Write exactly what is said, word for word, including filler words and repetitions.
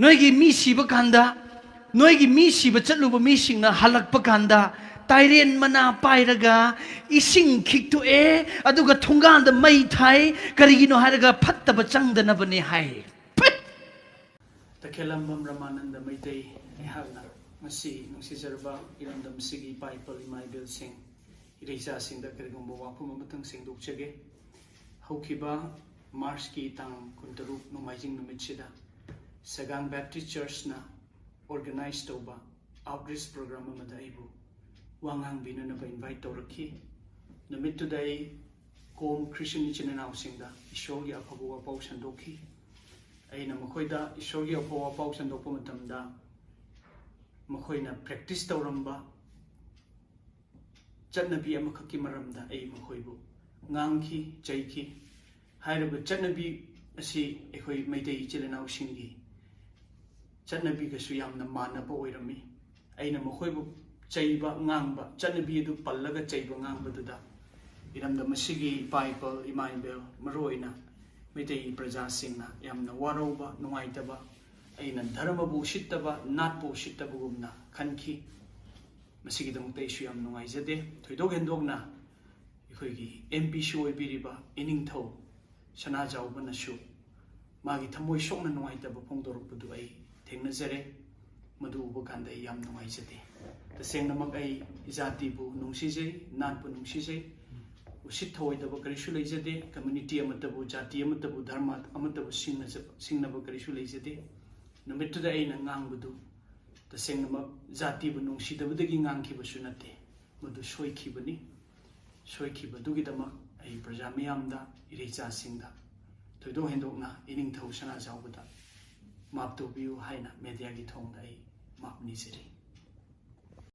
ꯅꯣꯏꯒꯤ ꯃꯤ ꯁꯤꯕ ꯀꯥꯟꯗ, ꯅꯣꯏꯒꯤ ꯃꯤ ꯁꯤꯕ ꯆꯠꯂꯨꯕ ꯃꯤꯁꯤꯡꯅ ꯍꯜꯂꯛꯄ ꯀꯥꯟꯗ, ꯇꯥꯏꯔꯦꯟ ꯃꯅꯥ ꯄꯥꯏꯔꯒ ꯏꯁꯤꯡ ꯈꯤꯛꯇꯣꯛꯑꯦ, ꯑꯗꯨꯒ ꯊꯣꯡꯒꯥꯟꯗ ꯃꯩ ꯊꯥꯏ꯫ ꯀꯔꯤꯒꯤꯅꯣ ꯍꯥꯏꯔꯒ, ꯐꯠꯇꯕ ꯆꯪꯗꯅꯕꯅꯦ ꯍꯥꯏ꯫ ꯐꯠ! ꯇꯈꯦꯂꯝꯕꯝ ꯔꯃꯥꯅꯟꯗ ꯃꯩꯇꯩ꯫ ꯑꯩꯍꯥꯛꯅ ꯉꯁꯤ ꯅꯨꯡꯁꯤꯖꯔꯕ ꯏꯔꯝꯗꯝꯁꯤꯒꯤ ꯏꯄꯥ ꯏꯄꯜ ꯏꯃꯥ ꯏꯕꯦꯜꯁꯤꯡ, ꯏꯔꯩꯆꯥꯁꯤꯡꯗ ꯀꯔꯤꯒꯨꯝꯕ ꯋꯥꯐꯝ ꯑꯃꯇꯪ ꯁꯦꯡꯗꯣꯛꯆꯒꯦ꯫ ꯍꯧꯈꯤꯕ ꯃꯥꯔꯆꯀꯤ ꯇꯥꯡ ꯀꯨꯟꯇꯔꯨꯛ ꯅꯣꯡꯃꯥꯏꯖꯤꯡ ꯅꯨꯃꯤꯠꯁꯤꯗ ꯁꯒꯥꯡ ꯕꯦꯞꯇꯤꯁ ꯆꯔꯆꯅ ꯑꯣꯔꯒꯅꯥꯏꯖ ꯇꯧꯕ ꯑꯥꯎꯠꯔꯤꯆ ꯄ꯭ꯔꯣꯒ꯭ꯔꯥꯝ ꯑꯃꯗ ꯑꯩꯕꯨ ꯋꯥ ꯉꯥꯡꯕꯤꯅꯅꯕ ꯏꯟꯚꯥꯏꯠ ꯇꯧꯔꯛꯈꯤ꯫ ꯅꯨꯃꯤꯠꯇꯨꯗ ꯑꯩ ꯀꯣꯝ ꯈ꯭ꯔꯤꯁꯇꯤꯌꯟ ꯏꯆꯤꯟ ꯏꯅꯥꯎꯁꯤꯡꯗ ꯏꯁꯣꯔꯒꯤ ꯑꯐꯕ ꯋꯥꯄꯥꯎ ꯁꯟꯗꯣꯛꯈꯤ꯫ ꯑꯩꯅ ꯃꯈꯣꯏꯗ ꯏꯁꯣꯔꯒꯤ ꯑꯐꯕ ꯋꯥꯄꯥꯎ ꯁꯟꯗꯣꯛꯄ ꯃꯇꯝꯗ, ꯃꯈꯣꯏꯅ ꯄ꯭ꯔꯦꯛꯇꯤꯁ ꯇꯧꯔꯝꯕ ꯆꯠꯅꯕꯤ ꯑꯃꯈꯛꯀꯤ ꯃꯔꯝꯗ ꯑꯩ ꯃꯈꯣꯏꯕꯨ ꯉꯥꯡꯈꯤ, ꯆꯩꯈꯤ꯫ ꯍꯥꯏꯔꯤꯕ ꯆꯠꯅꯕꯤ ꯑꯁꯤ ꯑꯩꯈꯣꯏ ꯃꯩꯇꯩ ꯏꯆꯤꯜ ꯏꯅꯥꯎꯁꯤꯡꯒꯤ ꯆꯠꯅꯕꯤꯒꯁꯨ ꯌꯥꯝꯅ ꯃꯥꯟꯅꯕ ꯑꯣꯏꯔꯝꯃꯤ꯫ ꯑꯩꯅ ꯃꯈꯣꯏꯕꯨ ꯆꯩꯕ, ꯉꯥꯡꯕ, ꯆꯠꯅꯕꯤ ꯑꯗꯨ ꯄꯜꯂꯒ ꯆꯩꯕ, ꯉꯥꯡꯕꯗꯨꯗ ꯏꯔꯝꯗꯝ ꯑꯁꯤꯒꯤ ꯏꯄꯥ ꯏꯄꯜ, ꯏꯃꯥ ꯏꯕꯦꯜ, ꯃꯔꯨꯑꯣꯏꯅ ꯃꯩꯇꯩ ꯄ꯭ꯔꯖꯥꯁꯤꯡꯅ ꯌꯥꯝꯅ ꯋꯥꯔꯧꯕ, ꯅꯨꯡꯉꯥꯏꯇꯕ, ꯑꯩꯅ ꯙꯔꯃꯕꯨ ꯎꯁꯤꯠꯇꯕ, ꯅꯥꯠꯄꯨ ꯎꯁꯤꯠꯇꯕꯒꯨꯝꯅ ꯈꯟꯈꯤ꯫ ꯃꯁꯤꯒꯤꯗꯃꯛꯇ ꯑꯩꯁꯨ ꯌꯥꯝ ꯅꯨꯡꯉꯥꯏꯖꯗꯦ꯫ ꯊꯣꯏꯗꯣꯛ ꯍꯦꯟꯗꯣꯛꯅ ꯑꯩꯈꯣꯏꯒꯤ ꯑꯦꯝ ꯄꯤꯁꯨ ꯑꯣꯏꯕꯤꯔꯤꯕ ꯏꯅꯤꯡꯊꯧ ꯁꯅꯥꯖꯥꯎꯕꯅꯁꯨ ꯃꯥꯒꯤ ꯊꯃꯣꯏ ꯁꯣꯛꯅ ꯅꯨꯡꯉꯥꯏꯇꯕ ꯐꯣꯡꯗꯣꯔꯛꯄꯗꯨ ꯑꯩ ꯊꯦꯡꯅꯖꯔꯦ꯫ ꯃꯗꯨ ꯎꯕ ꯀꯥꯟꯗ ꯑꯩ ꯌꯥꯝ ꯅꯨꯡꯉꯥꯏꯖꯗꯦ꯫ ꯇꯁꯦꯡꯅꯃꯛ ꯑꯩ ꯖꯥꯇꯤꯕꯨ ꯅꯨꯡꯁꯤꯖꯩ, ꯅꯥꯠꯄꯨ ꯅꯨꯡꯁꯤꯖꯩ꯫ ꯎꯁꯤꯠ ꯊꯑꯣꯏꯗꯕ ꯀꯔꯤꯁꯨ ꯂꯩꯖꯗꯦ꯫ ꯀꯝꯃ꯭ꯌꯨꯅꯤꯇꯤ ꯑꯃꯠꯇꯕꯨ, ꯖꯥꯇꯤ ꯑꯃꯠꯇꯕꯨ, ꯙꯔꯃ ꯑꯃꯠꯇꯕꯨ ꯁꯤꯡꯅꯖꯕ, ꯁꯤꯡꯅꯕ ꯀꯔꯤꯁꯨ ꯂꯩꯖꯗꯦ꯫ ꯅꯨꯃꯤꯠꯇꯨꯗ ꯑꯩꯅ ꯉꯥꯡꯕꯗꯨ ꯇꯁꯦꯡꯅꯃꯛ ꯖꯥꯇꯤꯕꯨ ꯅꯨꯡꯁꯤꯗꯕꯗꯒꯤ ꯉꯥꯡꯈꯤꯕꯁꯨ ꯅꯠꯇꯦ꯫ ꯃꯗꯨ ꯁꯣꯏꯈꯤꯕꯅꯤ꯫ ꯁꯣꯏꯈꯤꯕꯗꯨꯒꯤꯗꯃꯛ ꯑꯩ ꯄ꯭ꯔꯖꯥ ꯃꯤꯌꯥꯝꯗ, ꯏꯔꯩꯆꯥꯁꯤꯡꯗ, ꯊꯣꯏꯗꯣꯛ ꯍꯦꯟꯗꯣꯛꯅ ꯏꯅꯤꯡꯊꯧ ꯁꯅꯥꯖꯥꯎꯕꯗ ꯃꯥꯞ ꯇꯧꯕꯤꯌꯨ ꯍꯥꯏꯅ ꯃꯦꯗꯤꯌꯥꯒꯤ ꯊꯣꯡꯗ ꯑꯩ ꯃꯥꯞ ꯅꯤꯖꯔꯤ꯫